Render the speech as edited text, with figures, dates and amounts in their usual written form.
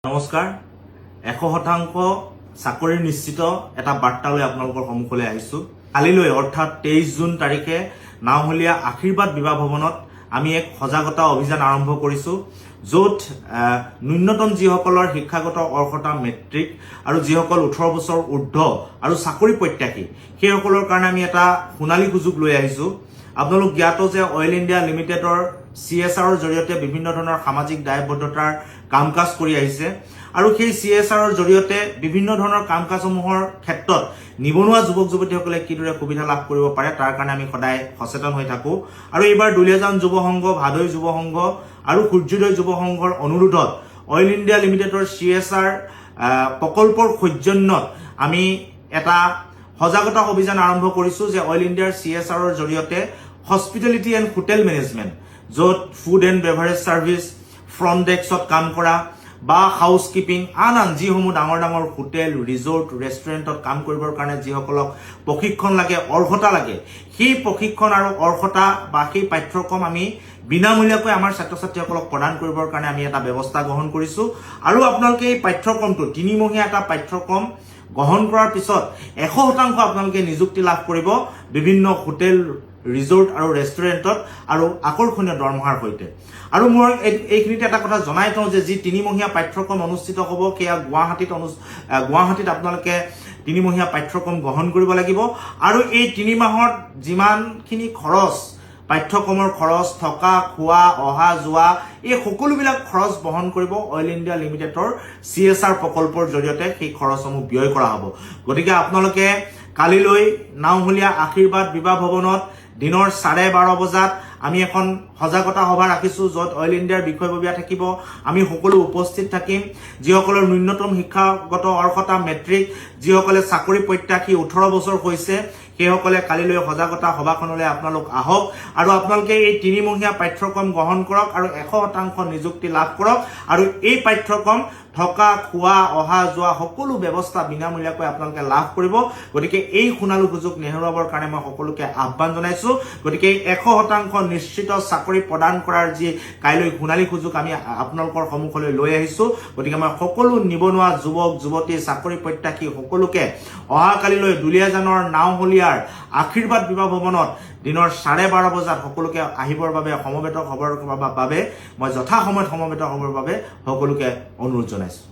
নমস্কাৰ। 100% চাকৰিৰ নিশ্চিত এটা বাৰ্তা লৈ আপোনালোকৰ সন্মুখলৈ আহিছোঁ। কালিলৈ, অৰ্থাৎ 23 জুন তাৰিখে নাওহলীয়া আশীৰ্বাদ বিবাহ ভৱনত আমি এক সজাগতা অভিযান আৰম্ভ কৰিছোঁ, য'ত ন্যূনতম যিসকলৰ শিক্ষাগত অৰ্হতা মেট্ৰিক আৰু যিসকল 18 বছৰ ঊৰ্ধ আৰু চাকৰি প্ৰত্যাশী, সেইসকলৰ কাৰণে আমি এটা সোণালী সুযোগ লৈ আহিছোঁ। আপোনালোক জ্ঞাত যে অইল ইণ্ডিয়া লিমিটেডৰ চিএছআৰৰ জৰিয়তে বিভিন্ন ধৰণৰ সামাজিক দায়বদ্ধতাৰ কাম কাজ কৰি আহিছে আৰু সেই চিএছআৰৰ জৰিয়তে বিভিন্ন ধৰণৰ কাম কাজসমূহৰ ক্ষেত্ৰত নিবনুৱা যুৱক যুৱতীসকলে কিদৰে সুবিধা লাভ কৰিব পাৰে, তাৰ কাৰণে আমি সদায় সচেতন হৈ থাকোঁ। আৰু এইবাৰ দুলীয়াজান যুৱ সংঘ, ভাদৈ যুৱ সংঘ আৰু সূৰ্যোদয় যুৱ সংঘৰ অনুৰোধত অইল ইণ্ডিয়া লিমিটেডৰ চিএছআৰ প্ৰকল্পৰ সৌজন্যত আমি এটা সজাগতা অভিযান আৰম্ভ কৰিছোঁ যে অইল ইণ্ডিয়াৰ চিএছআৰৰ জৰিয়তে হস্পিটেলিটি এণ্ড হোটেল মেনেজমেণ্ট, য'ত food and beverage service, front ডেস্কত কাম কৰা বা হাউচ কিপিং, আন আন যিসমূহ ডাঙৰ ডাঙৰ হোটেল, ৰিজৰ্ট, ৰেষ্টুৰেণ্টত কাম কৰিবৰ কাৰণে যিসকলক প্ৰশিক্ষণ লাগে, অৰ্হতা লাগে, সেই প্ৰশিক্ষণ আৰু অৰ্হতা বা সেই পাঠ্যক্ৰম আমি বিনামূলীয়াকৈ আমাৰ ছাত্ৰ ছাত্ৰীসকলক প্ৰদান কৰিবৰ কাৰণে আমি এটা ব্যৱস্থা গ্ৰহণ কৰিছোঁ। আৰু আপোনালোকে এই পাঠ্যক্ৰমটো, তিনিমহীয়া এটা পাঠ্যক্ৰম গ্ৰহণ কৰাৰ পিছত 100% আপোনালোকে নিযুক্তি লাভ কৰিব বিভিন্ন হোটেল, ৰিজৰ্ট আৰু ৰেষ্টুৰেণ্টত আৰু আকৰ্ষণীয় দৰমহাৰ সৈতে। আৰু মই এইখিনিতে এটা কথা জনাই থওঁ যে যি তিনিমহীয়া পাঠ্যক্ৰম অনুষ্ঠিত হ'ব, সেয়া গুৱাহাটীত আপোনালোকে তিনিমহীয়া পাঠ্যক্ৰম গ্ৰহণ কৰিব লাগিব। আৰু এই 3 মাহত যিমানখিনি খৰচ, পাঠ্যক্ৰমৰ খৰচ, থকা খোৱা, অহা যোৱা, এই সকলোবিলাক খৰচ বহন কৰিব অইল ইণ্ডিয়া লিমিটেডৰ চিএছআৰ প্ৰকল্পৰ জৰিয়তে সেই খৰচসমূহ ব্যয় কৰা হ'ব। গতিকে আপোনালোকে কালিলৈ নাওহলীয়া আশীৰ্বাদ বিবাহ ভৱনত দিনৰ 12:30 বজাত আমি এখন সজাগতা সভা ৰাখিছোঁ, য'ত অইল ইণ্ডিয়াৰ বিষয়ববীয়া থাকিব, আমি সকলো উপস্থিত থাকিম। যিসকলৰ ন্যূনতম শিক্ষাগত অৰ্হতা মেট্ৰিক, যিসকলে চাকৰি প্ৰত্যাশী, 18 বছৰ হৈছে, সেইসকলে কালিলৈ সজাগতা সভাখনলৈ আপোনালোক আহক আৰু আপোনালোকে এই তিনিমহীয়া পাঠ্যক্ৰম গ্ৰহণ কৰক আৰু 100% নিযুক্তি লাভ কৰক। আৰু এই পাঠ্যক্ৰম থকা খোৱা, অহা যোৱা সকলো ব্যৱস্থা বিনামূলীয়াকৈ আপোনালোকে লাভ কৰিব। গতিকে এই সোণালী সুযোগ নেহেৰুৱাবৰ কাৰণে মই সকলোকে আহ্বান জনাইছো। গতিকে এই 100% নিশ্চিত চাকৰি প্ৰদান কৰাৰ যি কাইলৈ সোণালী সুযোগ আমি আপোনালোকৰ সন্মুখলৈ লৈ আহিছো, গতিকে মই সকলো নিবনুৱা যুৱক যুৱতী, চাকৰি প্ৰত্যাশী সকলোকে অহাকালিলৈ দুলীয়াজানৰ নাওহলীয়াৰ আশীৰ্বাদ বিবাহ ভৱনত দিনৰ 12:30 বজাত সকলোকে আহিবৰ বাবে, সমবেত হ'বৰ বাবে, মই যথাসময়ত সমবেত হ'বৰ বাবে সকলোকে অনুৰোধ জনাইছো।